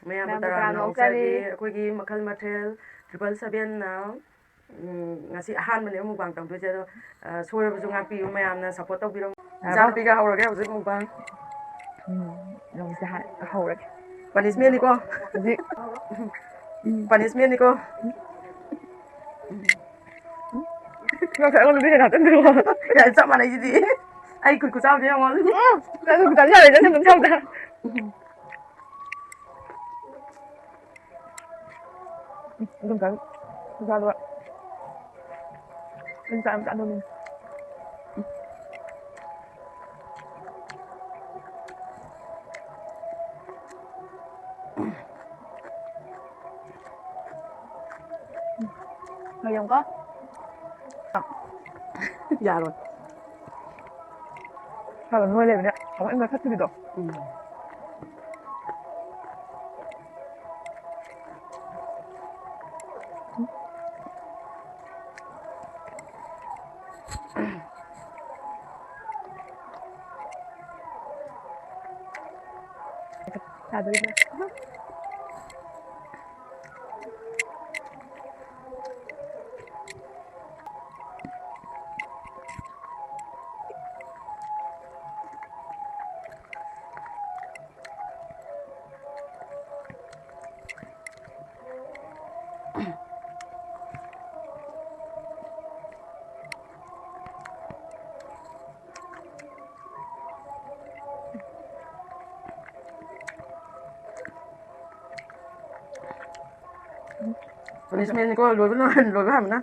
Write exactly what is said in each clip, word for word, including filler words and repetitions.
ꯃꯌꯥꯝꯕꯨ ꯃꯌꯥꯝꯕꯨ ꯇꯔꯥꯝꯅ ꯇꯔꯥꯝꯅ ꯑꯣꯛꯆꯔꯤ꯫ ꯑꯣꯛꯆꯔꯤ꯫ ꯑꯩꯈꯣꯏꯒꯤ ꯃꯈꯜ ꯃꯊꯦꯜ triple seven ꯅ, ꯎꯝ, ꯉꯁꯤ ꯑꯍꯥꯟꯕꯅꯦ mukbang ꯇꯧꯗꯣꯏꯁꯦ, ꯑꯗꯣ, ꯑ, ꯁꯣꯏꯔꯕꯁꯨ ꯉꯥꯛꯄꯤꯌꯨ, ꯃꯌꯥꯝꯅ support ꯇꯧꯕꯤꯔꯝꯃꯨ꯫ ꯏꯆꯥꯅꯨꯄꯤꯒ ꯍꯧꯔꯒꯦ ꯍꯧꯖꯤꯛ mukbang꯫ ꯎꯝ, ꯅꯪꯁꯦ ꯍꯥꯏ-, ꯍꯧꯔꯒꯦ꯫ Punishment ꯅꯤꯀꯣ꯫ ꯍꯧꯖꯤꯛ꯫ Punishment ꯅꯤꯀꯣ꯫ ꯅꯪꯁꯦ ꯑꯩꯉꯣꯟꯗ ꯍꯦꯟꯅ ꯍꯥꯞꯆꯤꯟꯕꯤꯔꯣ꯫ ꯌꯥꯔꯦ, ꯆꯞ ꯃꯥꯟꯅꯩꯁꯤꯗꯤ꯫ ꯑꯩ ꯈꯨꯠ ꯈꯨꯆꯥꯎꯁꯦ ꯌꯦꯡꯉꯣ꯫ ꯎꯝ, ꯅꯪꯁꯨ ꯈꯤꯇꯪ ꯌꯥꯔꯦ, ꯅꯪ ꯑꯗꯨꯝ ꯆꯥꯎꯗ꯫ ꯎꯝ, ꯑꯗꯨꯝ ꯆꯥꯔꯨ꯫ ꯆꯥꯔꯨ꯫ ꯑꯗꯨꯝ ꯆꯥ-, ꯑꯗꯨꯝ ꯆꯥ-, ꯑꯗꯨꯝ꯫ ꯌꯦꯡꯉꯨꯀꯣ꯫ ꯌꯥꯔꯣꯏ꯫ ꯈꯔ ꯅꯣꯏ ꯂꯩꯕꯅꯦ, ꯑꯃꯨꯛ ꯍꯦꯟꯅ ꯅꯣꯏꯈꯠꯈꯤꯕꯤꯗꯣ꯫ ꯎꯝ꯫ ꯌꯥꯗꯣꯔꯤꯕ꯭ꯔꯥ? Punishment ꯅꯤꯀꯣ, ꯂꯣꯏꯕ ꯂꯣꯏ-, ꯂꯣꯏꯕ ꯍꯥꯟꯕꯅ꯫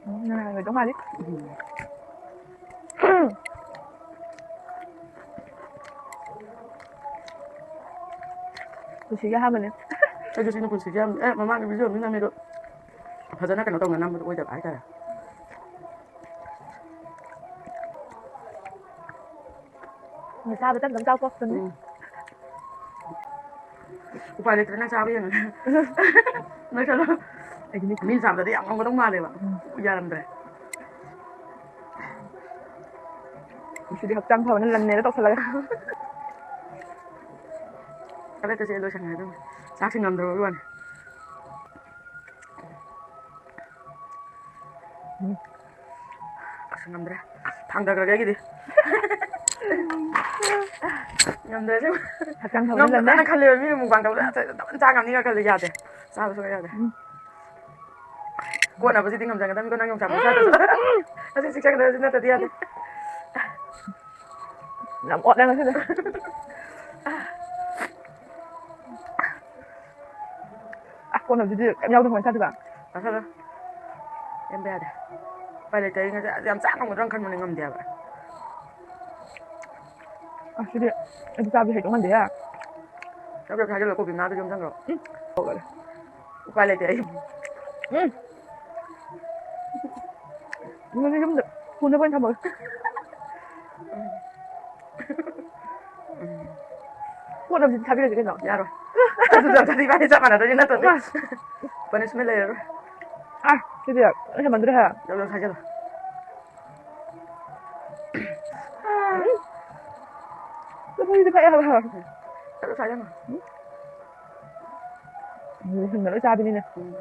ꯎꯝ, ꯅꯨꯡꯉꯥꯏꯔꯣꯏꯗꯧ ꯃꯥꯜꯂꯤ꯫ ꯄꯨꯟꯁꯤꯒꯤ ꯑꯍꯥꯟꯕꯅꯦ꯫ ꯑꯩꯁꯨ ꯁꯤꯅ ꯄꯨꯟꯁꯤꯒꯤ ꯑꯍꯥꯟꯕ-, ꯑꯦ, ꯃꯃꯥꯡꯒꯤ video ꯑꯃꯗꯤ ꯅꯝꯃꯦ ꯑꯗꯣ, ꯐꯖꯅ ꯀꯩꯅꯣ ꯇꯧꯅ ꯅꯝꯕꯗꯣ ꯑꯣꯏꯗꯕ ꯍꯥꯏꯇꯥꯔꯦ꯫ ꯆꯥꯕ ꯇꯞ ꯇꯞ ꯆꯥꯎꯀꯣ, ꯆꯨꯝꯃꯤ꯫ ꯎꯝ꯫ ꯎꯄꯥꯏ ꯂꯩꯇ꯭ꯔꯦ, ꯅꯪ ꯆꯥꯕ ꯌꯦꯡꯉꯒ꯫ ꯅꯣꯏ ꯆꯠꯂꯣ꯫ ꯑꯩꯗꯤ ꯃꯤꯠ ꯃꯤ ꯆꯥꯕꯗꯗꯤ ꯌꯥꯝ ꯉꯝꯒꯗꯧ ꯃꯥꯜꯂꯦꯕ꯫ ꯎꯝ꯫ ꯌꯥꯔꯝꯗ꯭ꯔꯦ꯫ ꯉꯁꯤꯗꯤ ꯍꯛꯆꯥꯡ ꯐꯕꯅ ꯂꯟꯅꯦꯅ ꯇꯧꯁꯜꯂꯒ꯫ ꯍꯟꯗꯛꯇꯁꯦ ꯂꯣꯏꯁꯟꯈ꯭ꯔꯦ ꯑꯗꯨꯝ꯫ ꯆꯥꯛꯁꯦ ꯉꯝꯗ꯭ꯔꯕ ꯋꯥꯅꯤ꯫ ꯎꯝ꯫ ꯑꯁ, ꯉꯝꯗ꯭ꯔꯦ꯫ ꯊꯥꯡꯗꯈ꯭ꯔꯒꯦ ꯑꯩꯒꯤꯗꯤ꯫ ꯉꯝꯗ꯭ꯔꯦ ꯑꯁꯦꯡꯕ꯫ ꯍꯛꯆꯥꯡ ꯐꯕꯅ ꯉꯝꯗ꯭ꯔꯦ ꯂꯟꯅꯦ꯫ ꯅꯪ ꯈꯜꯂꯦꯕ ꯃꯤꯅ ꯃꯨꯛꯕꯥꯡ ꯇꯧꯕꯗ ꯑꯁ, ꯗꯕꯜ ꯆꯥ ꯉꯝꯅꯤꯒ ꯈꯜꯂꯦ, ꯌꯥꯗꯦ꯫ ꯆꯥꯕ ꯁꯨꯡꯌꯥ ꯌꯥꯗꯦ꯫ ꯎꯝ꯫ ꯀꯣꯟꯅꯕꯁꯤꯗꯤ ꯉꯝꯖꯒꯗꯕꯅꯤꯀꯣ, ꯅꯪ ꯌꯣꯡꯆꯥꯛ ꯃꯔꯨ ꯆꯥꯗ꯭ꯔꯁꯨ꯫ ꯎꯝ꯫ ꯑꯁꯤ ꯆꯤꯛꯆꯒꯗꯕꯁꯤ ꯅꯠꯇ꯭ꯔꯗꯤ ꯌꯥꯗꯦ꯫ ꯌꯥꯝ ꯑꯣꯠꯂꯦ ꯉꯁꯤꯗꯤ꯫ ꯑꯁ, ꯀꯣꯟꯅꯕꯁꯤꯗꯤ ꯀꯩꯝ ꯌꯥꯎꯗꯕ ꯀꯃꯥꯏꯅ ꯆꯥꯗꯣꯏꯕ? ꯆꯥꯁꯜꯂꯣ꯫ ꯂꯦꯝꯕ ꯌꯥꯗꯦ꯫ ꯎꯄꯥꯏ ꯂꯩꯇꯦ꯫ ꯑꯩ ꯉꯁꯤ ꯌꯥꯝ ꯆꯥ ꯉꯝꯒꯗ꯭ꯔꯥ ꯈꯟꯕꯅꯦ, ꯉꯝꯗꯦ ꯍꯥꯏꯕ꯫ ꯑꯁ, ꯁꯤꯗꯤ ꯑꯩꯗꯤ ꯆꯥꯕꯗꯤ ꯍꯩꯗꯧ ꯃꯥꯟꯗꯦꯍꯦ꯫ ꯆꯥꯕ ꯂꯣꯏ ꯍꯥꯏꯖꯜꯂꯣ, ꯀꯣꯕꯤ ꯉꯥꯗꯨꯁꯨ ꯌꯣꯝꯁꯟꯈ꯭ꯔꯣ꯫ ꯎꯝ꯫ ꯎꯄꯥꯏ ꯂꯩꯇꯦ ꯑꯩ꯫ ꯎꯝ꯫ ꯃꯗꯤ ꯌꯨꯝꯗ ꯄꯨꯅꯕ ꯑꯣꯏꯅ ꯊꯝꯃꯒꯦ꯫ ꯎꯝ꯫ ꯄꯣꯠ ꯑꯃꯗꯤ ꯊꯥꯕꯤꯔꯁꯤ ꯀꯩꯅꯣ꯫ ꯌꯥꯔꯣꯏ꯫ ꯑꯗꯨꯗ ꯑꯗꯨꯗꯤ ꯏꯕꯥꯅꯤ ꯆꯞ ꯃꯥꯟꯅꯗꯣꯏꯅꯤ ꯅꯠꯇ꯭ꯔꯗꯤ꯫ ꯃꯥ꯫ Punishment ꯂꯩꯔꯔꯣꯏ꯫ ꯑ, ꯁꯤꯗꯤ ꯍꯦꯟꯃꯟꯗ꯭ꯔꯣ ꯍꯦ? ꯌꯥꯝ ꯌꯥꯝ ꯁꯥꯏꯖꯜꯂꯣ꯫ ꯎꯝ꯫ ꯂꯐꯣꯏꯁꯤꯗꯤ ꯐꯛꯑꯦ ꯍꯥꯏꯕ꯫ ꯌꯥꯝ ꯌꯥꯝ ꯁꯥꯏꯖꯜꯂꯣ꯫ ꯎꯝ꯫ ꯍꯤꯡꯅ ꯂꯣꯏ ꯆꯥꯕꯤꯅꯤꯅꯦ꯫ ꯎꯝ꯫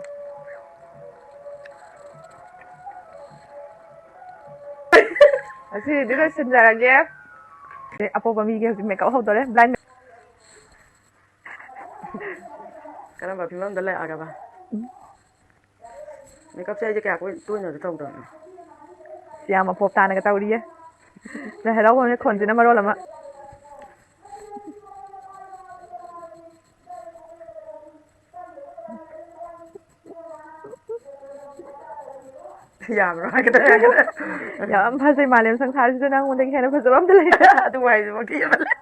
ꯉꯁꯤꯗꯤ ꯂꯣꯏꯁꯤꯟꯖꯔꯒꯦ꯫ ꯑꯦ, ꯑꯄꯣꯛꯄ ꯃꯤꯒꯤ ꯍꯧꯖꯤꯛ makeup ꯍꯧꯗꯣꯔꯦ꯫ Blind ꯀꯔꯝꯕ ꯐꯤꯕꯝꯗ ꯂꯥꯛꯑꯒꯕ? ꯎꯝ꯫ Makeupꯁꯦ ꯑꯩꯁꯦ ꯀꯌꯥ ꯀꯣꯏ-, ꯇꯣꯏꯅꯁꯨ ꯇꯧꯗꯕꯅꯦ꯫ ꯌꯥꯝ ꯑꯄꯣꯞ ꯇꯥꯅꯒ ꯇꯧꯔꯤꯌꯦ꯫ ꯂꯥꯏ ꯍꯔꯥꯎꯕꯅ ꯈꯣꯟꯁꯤꯅ ꯃꯔꯣꯜ ꯑꯃ꯫ ꯌꯥꯕ꯭ꯔꯣ? ꯍꯥꯏꯒꯗ꯭ꯔꯥ, ꯍꯥꯏꯒꯗ꯭ꯔꯥ? ꯌꯥꯝ ꯐꯖꯩ, ꯃꯥꯂꯦꯝ ꯁꯪꯁꯥꯔꯁꯤꯗ ꯅꯪꯉꯣꯟꯗꯒꯤ ꯍꯦꯟꯅ ꯐꯖꯕ ꯑꯝꯇ ꯂꯩꯇꯦ꯫ ꯑꯗꯨ ꯋꯥꯍꯩꯗꯨꯃꯛꯇꯤ ꯌꯥꯝꯃꯜꯂꯦ꯫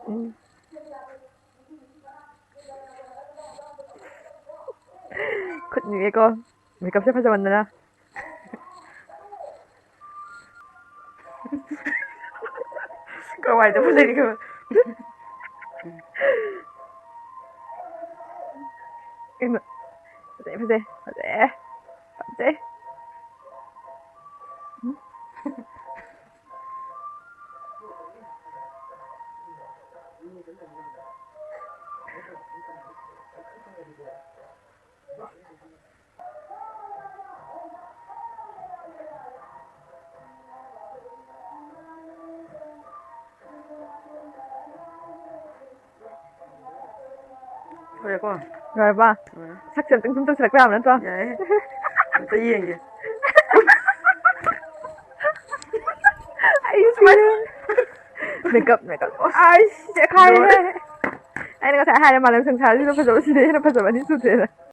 ꯎꯝ꯫ ꯈꯨꯠ ꯅꯤꯛꯑꯦꯀꯣ, makeupꯁꯦ ꯐꯖꯃꯟꯗꯅ꯫ ꯀꯋꯥꯏꯗꯕꯨ ꯂꯩꯔꯤꯒꯦꯕ? ꯀꯩꯅꯣ? ꯐꯖꯩ, ꯐꯖꯩ, ꯐꯖꯩ, ꯐꯖꯩ꯫ ꯂꯣꯏꯔꯦꯀꯣ? ꯂꯣꯏꯔꯕ? ꯂꯣꯏꯔꯦ꯫ ꯁꯛꯁꯦ ꯑꯝꯇꯪ ꯁꯨꯝ ꯇꯧꯁꯤꯜꯂꯛꯄ ꯌꯥꯕ ꯅꯠꯇ꯭ꯔꯣ? ꯌꯥꯏꯌꯦ꯫ ꯑꯝꯇ ꯌꯦꯡꯒꯦ꯫ ꯑꯩ ꯁꯤꯔꯦ꯫ Makeup, makeup. ꯑꯩꯁ, ꯆꯦꯈꯥꯏꯔꯦ꯫ ꯂꯣꯏꯔꯦ꯫ ꯑꯩꯅ ꯉꯁꯥꯏ ꯍꯥꯏꯔꯦ, ꯃꯥꯂꯦꯝ ꯁꯪꯁꯥꯔꯁꯤꯗ ꯐꯖꯕ ꯁꯤꯗꯩ ꯍꯦꯟꯅ ꯐꯖꯕ ꯑꯅꯤ ꯁꯨꯗ꯭ꯔꯦꯅ꯫